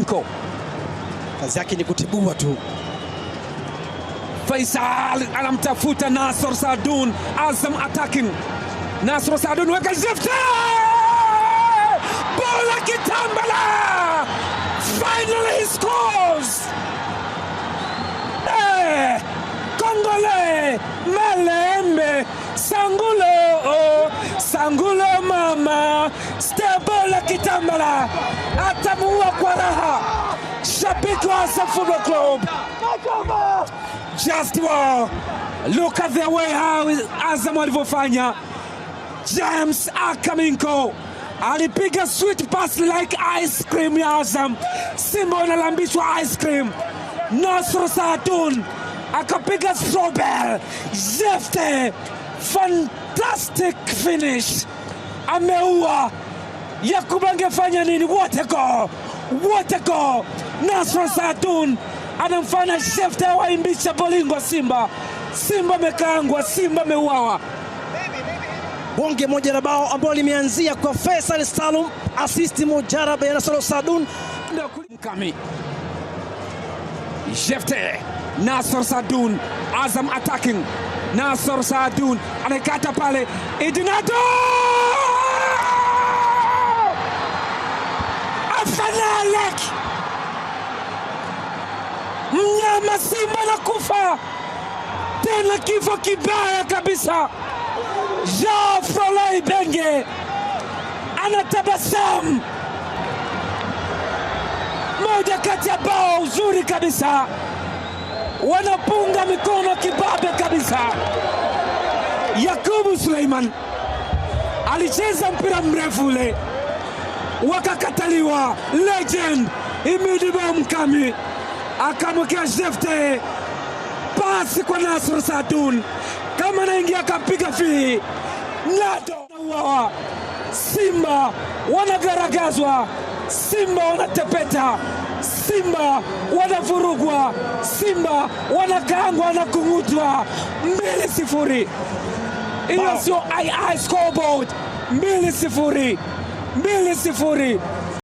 Akaminko. Kazi yake ni kutibua tu. Faisal anamtafuta Nasor Saadun. Azam attacking. Nasor Saadun weka Jefte! Bola Kitambala! Finally he scores! Eh, Kongole Malembe Sangulo, oh, Sangulo mama Stebola Kitambala atamuua kwa raha shabiki wa Azam Football Club. Just wow. Look at the way how Azam walivyofanya. James Akaminko alipiga sweet pass like ice cream ya Azam. Simba wanalambishwa ice cream. Nasr Saadun akapiga strawberry. Jefte, fantastic finish, ameua. Yakubu angefanya nini? What a goal! What a goal! Nasr Saadun anamfanya Jefte awaimbisha bolingo Simba. Simba amekaangwa, Simba ameuawa. Bonge moja la bao ambalo limeanzia kwa Faisal Salum, assist mujarab ya Nasoro Sadun. Mkami Jefte, Nasor Sadun, Azam attacking. Nasor Saadun anaikata pale, Idinado afanalek mnyama Simba na kufa tena, kifo kibaya kabisa. Jean Frolai Benge anatabasamu, moja kati ya bao zuri kabisa, wanapunga mikono kibabe kabisa. Yakubu Suleiman alicheza mpira mrefu ule, wakakataliwa. Legend Himidi Mkami akamwekea Jefte pasi kwa Nasr Saadun, kama anaingia akapiga fi Nado uawa. Simba wanagaragazwa, Simba wanatepeta, Simba wanavurugwa, Simba wanakaangwa na kung'utwa 2-0. Hiyo sio II scoreboard, 2-0, 2-0.